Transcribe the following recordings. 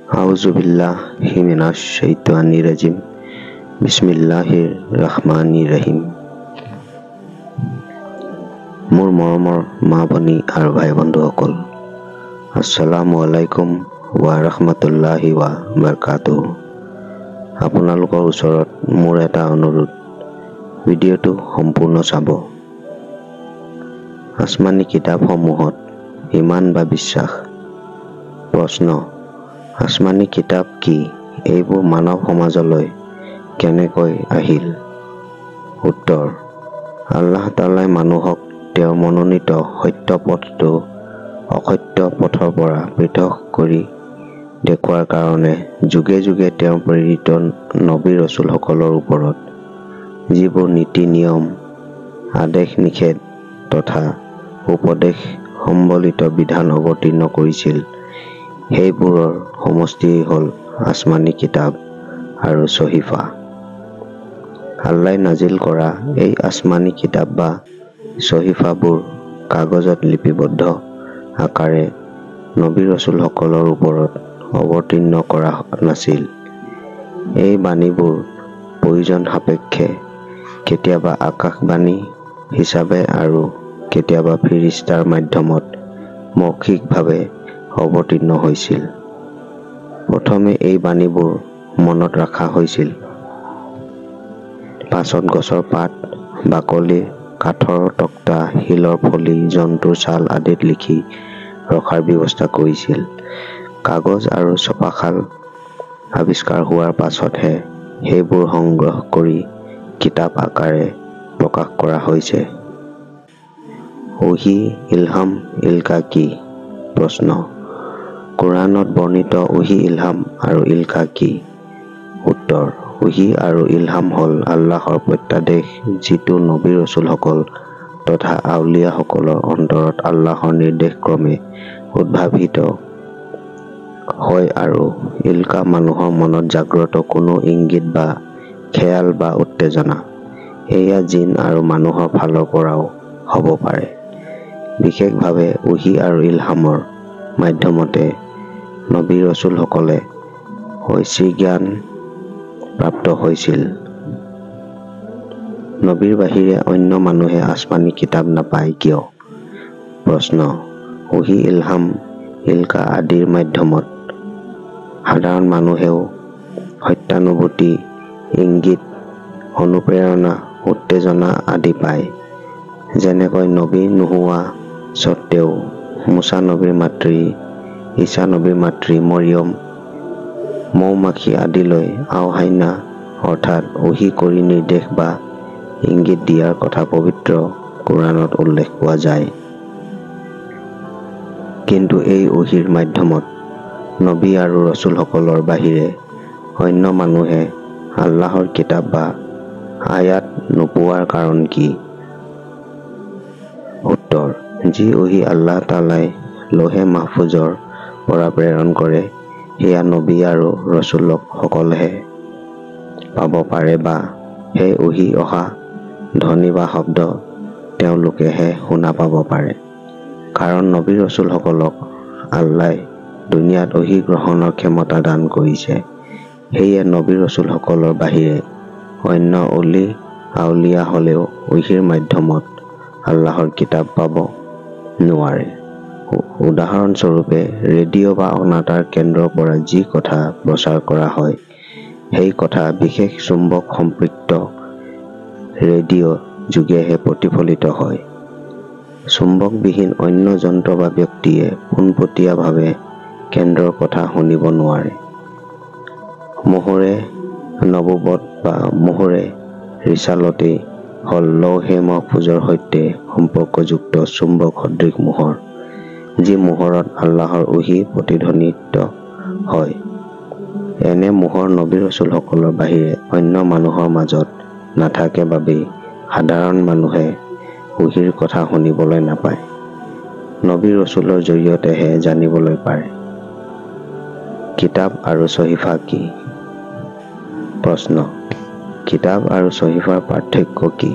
আউযুবিল্লাহি মিনাশ শাইতানিৰ ৰাজিম। বিছমিল্লাহিৰ ৰহমানিৰ ৰহিম। মোৰ মৰমৰ মা ভনী আৰু ভাই বন্ধুসকল, আসসালামু আলাইকুম ৱা ৰহমতুল্লাহি ৱা বাৰকাতুহু। আপোনালোকৰ ওচৰত মোৰ এটা অনুৰোধ, ভিডিঅ'টো সম্পূৰ্ণ চাব। আসমানী কিতাপসমূহত ঈমান বা বিশ্বাস। প্ৰশ্ন: আসমানী কিতাপ কি? এইবোৰ মানৱ সমাজলৈ কেনেকৈ আহিল? উত্তৰ: আল্লাহ তাআলাই মানুহক তেওঁৰ মনোনীত সত্য পথটো অসত্য পথৰ পৰা পৃথক কৰি দেখুওৱাৰ কাৰণে যুগে যুগে তেওঁৰ প্ৰেৰিত নবী ৰছুলসকলৰ ওপৰত যিবোৰ নীতি নিয়ম, আদেশ নিষেধ তথা উপদেশ সম্বলিত বিধান অৱতীৰ্ণ কৰিছিল, সেইবোৰৰ সমষ্টিয়েই হ'ল আসমানী কিতাপ আৰু চহীফা। আল্লাই নাজিল কৰা এই আসমানী কিতাপ বা চহীফাবোৰ কাগজত লিপিবদ্ধ আকাৰে নবী ৰছুলসকলৰ ওপৰত অৱতীৰ্ণ কৰা নাছিল। এই বাণীবোৰ প্ৰয়োজন সাপেক্ষে কেতিয়াবা আকাশবাণী হিচাপে আৰু কেতিয়াবা ফিৰিস্তাৰ মাধ্যমত মৌখিকভাৱে অৱতীৰ্ণ হৈছিল। প্ৰথমে এই বাণীবোৰ মনত ৰখা হৈছিল। পাছত গছৰ পাত, বাকলি, কাঠৰ তক্তা, শিলৰ ফলি, জন্তুৰ ছাল আদিত লিখি ৰখাৰ ব্যৱস্থা কৰিছিল। কাগজ আৰু ছপাশাল আৱিষ্কাৰ হোৱাৰ পাছতহে সেইবোৰ সংগ্ৰহ কৰি কিতাপ আকাৰে প্ৰকাশ কৰা হৈছে। ওহী, ইলহাম, ইলকা কি? প্ৰশ্ন: কোৰআনত বৰ্ণিত ওহী, ইলহাম আৰু ইলকা কি? উত্তৰ: ওহী আৰু ইলহাম হ'ল আল্লাহৰ প্ৰত্যাদেশ, যিটো নবী ৰছুলসকল তথা আউলিয়াসকলৰ অন্তৰত আল্লাহৰ নিৰ্দেশক্ৰমে উদ্ভাসিত হয় আৰু ইলকা মানুহৰ মনত জাগ্ৰত কোনো ইংগিত বা খেয়াল বা উত্তেজনা। এয়া জিন আৰু মানুহৰ ফালৰ পৰাও হ'ব পাৰে। বিশেষভাৱে ওহী আৰু ইলহামৰ মাধ্যমতে নবী ৰছুলসকলে ঐশীজ্ঞান প্ৰাপ্ত হৈছিল। নবীৰ বাহিৰে অন্য মানুহে আসমানী কিতাপ নাপায় কিয়? প্ৰশ্ন: ওহী, ইলহাম, ইলকা আদিৰ মাধ্যমত সাধাৰণ মানুহেও সত্যানুভূতি, ইংগিত, অনুপ্ৰেৰণা, উত্তেজনা আদি পায়। যেনেকৈ নবী নোহোৱা স্বত্বেও মুছা নবীৰ মাতৃ, ঈছা নবীৰ মাতৃ মৰিয়ম, মৌ-মাখি আদিলৈ আওহাইনা অৰ্থাৎ ওহী কৰি নিৰ্দেশ বা ইংগিত দিয়াৰ কথা পবিত্ৰ কোৰআনত উল্লেখ পোৱা যায়। কিন্তু এই ওহীৰ মাধ্যমত নবী আৰু ৰছুলসকলৰ বাহিৰে অন্য মানুহে আল্লাহৰ কিতাপ বা আয়াত নোপোৱাৰ কাৰণ কি? উত্তৰ: যি ওহী আল্লাহ তাআলাই লৌহে মাহফুজৰ পৰা প্ৰেৰণ কৰে, সেয়া নবী আৰু ৰছুলসকলেহে পাব পাৰে বা সেই ওহী অহা ধ্বনি বা শব্দ তেওঁলোকেহে শুনা পাব পাৰে। কাৰণ নবী ৰছুলসকলক আল্লাই দুনিয়াত ওহী গ্ৰহণৰ ক্ষমতা দান কৰিছে। সেয়ে নবী ৰছুলসকলৰ বাহিৰে অন্য অলি আউলিয়াসকলেও ওহীৰ মাধ্যমত আল্লাহৰ কিতাপ পাব নোৱাৰে। উদাহৰণস্বৰূপে, ৰেডিঅ' বা অনাতাঁৰ কেন্দ্ৰৰ পৰা যি কথা প্ৰচাৰ কৰা হয়, সেই কথা বিশেষ চুম্বক সম্পৃক্ত ৰেডিঅ' যোগেহে প্ৰতিফলিত হয়। চুম্বকবিহীন অন্য যন্ত্ৰ বা ব্যক্তিয়ে পোনপটীয়াভাৱে কেন্দ্ৰৰ কথা শুনিব নোৱাৰে। মোহৰে নবুৱত বা মোহৰে ৰিছালতেই হ'ল লৌহে মাহফুজৰ সৈতে সম্পৰ্কযুক্ত চুম্বক সদৃশ মোহৰ, যি মোহৰত আল্লাহৰ ওহী প্ৰতিধ্বনিত হয়। এনে মোহৰ নবী ৰছুলসকলৰ বাহিৰে অন্য মানুহৰ মাজত নাথাকে বাবেই সাধাৰণ মানুহে ওহীৰ কথা শুনিবলৈ নাপায়, নবী ৰছুলৰ জৰিয়তেহে জানিবলৈ পাৰে। কিতাপ আৰু চহীফা কি? প্ৰশ্ন: কিতাপ আৰু চহীফাৰ পাৰ্থক্য কি?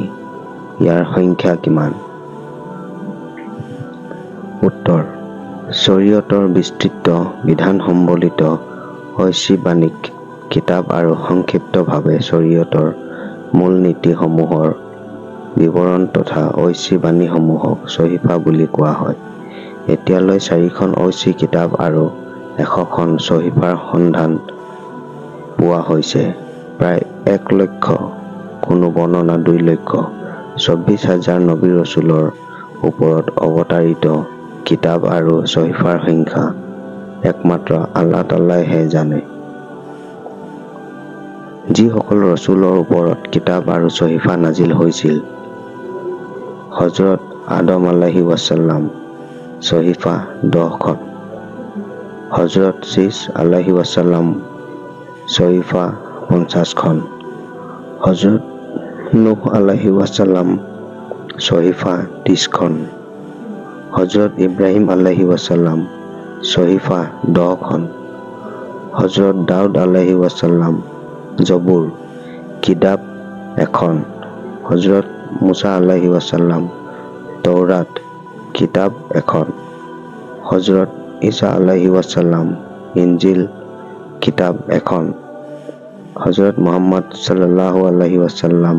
ইয়াৰ সংখ্যা কিমান? উত্তৰ: চৰিয়তৰ বিস্তৃত বিধান সম্বলিত ঐশী বাণীক কিতাব আৰু সংক্ষিপ্তভাৱে চৰিয়তৰ মূলনীতিসমূহৰ বিৱৰণ তথা ঐশী বাণীসমূহক চহীফা বুলি কোৱা হয়। এতিয়ালৈ 4খন ঐশী কিতাব আৰু 100খন চহীফাৰ সন্ধান পোৱা হৈছে। প্ৰায় 1 লক্ষ, কোনো বৰ্ণনা 2 লক্ষ 24 হাজাৰ নবী ৰছুলৰ ওপৰত অৱতাৰিত কিতাব আৰু চহীফাৰ সংখ্যা একমাত্ৰ আল্লাহ তাআলাইহে জানে। যিসকল ৰছুলৰ ওপৰত কিতাব আৰু চহীফা নাজিল হৈছিল: হজৰত আদম আলাইহিচ্ছালাম চহীফা 10খন, হজৰত শ্বীছ আলাইহিচ্ছালাম চহীফা 50খন, হজৰত নূহ আলাইহিচ্ছালাম চহীফা 30খন, হজৰত ইব্ৰাহিম আলাইহিচ্ছালাম চহীফা 10খন, হজৰত দাউদ আলাইহিচ্ছালাম জবুৰ কিতাব 1খন, হজৰত মুছা আলাইহিচ্ছালাম তৌৰাত কিতাব 1খন, হজৰত ঈছা আলাইহিচ্ছালাম ইনজিল কিতাব 1খন, হজৰত মুহাম্মদ ছাল্লাল্লাহু আলাইহি ৱাছাল্লাম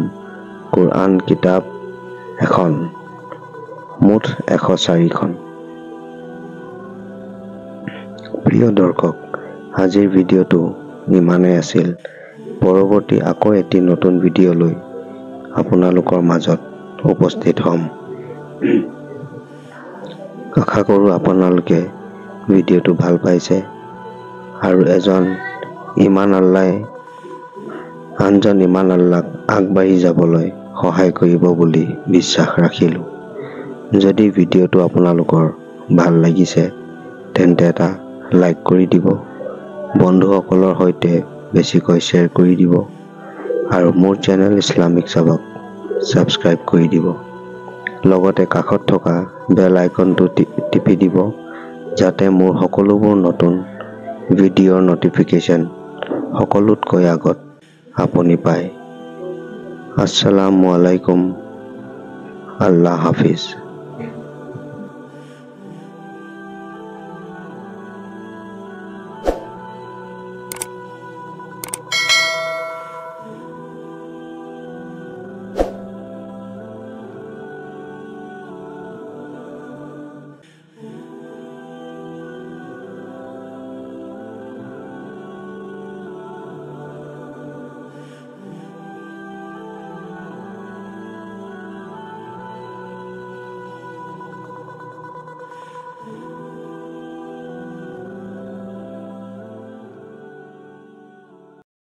কোৰআন কিতাব 1খন, মুঠ 104খন। প্ৰিয় দৰ্শক, আজিৰ ভিডিঅ'টো ইমানেই আছিল। পৰৱৰ্তী আকৌ এটি নতুন ভিডিঅ' লৈ আপোনালোকৰ মাজত উপস্থিত হ'ম। আশা কৰোঁ আপোনালোকে ভিডিঅ'টো ভাল পাইছে আৰু এজন ইমান আল্লাই আনজন ইমান আল্লাক আগবাঢ়ি যাবলৈ সহায় কৰিব বুলি বিশ্বাস ৰাখিলোঁ। যদি ভিডিঅ'টো আপোনালোকৰ ভাল লাগিছে তেন্তে এটা লাইক কৰি দিব, বন্ধুসকলৰ সৈতে বেছিকৈ শ্বেয়াৰ কৰি দিব আৰু মোৰ চেনেল ইছলামিক চাবক ছাবস্ক্ৰাইব কৰি দিব। লগতে কাষত থকা বেল আইকনটো টিপি দিব যাতে মোৰ সকলোবোৰ নতুন ভিডিঅ'ৰ ন'টিফিকেশ্যন সকলোতকৈ আগত আপুনি পায়। আসসালামু আলাইকুম, আল্লাহ হাফিজ।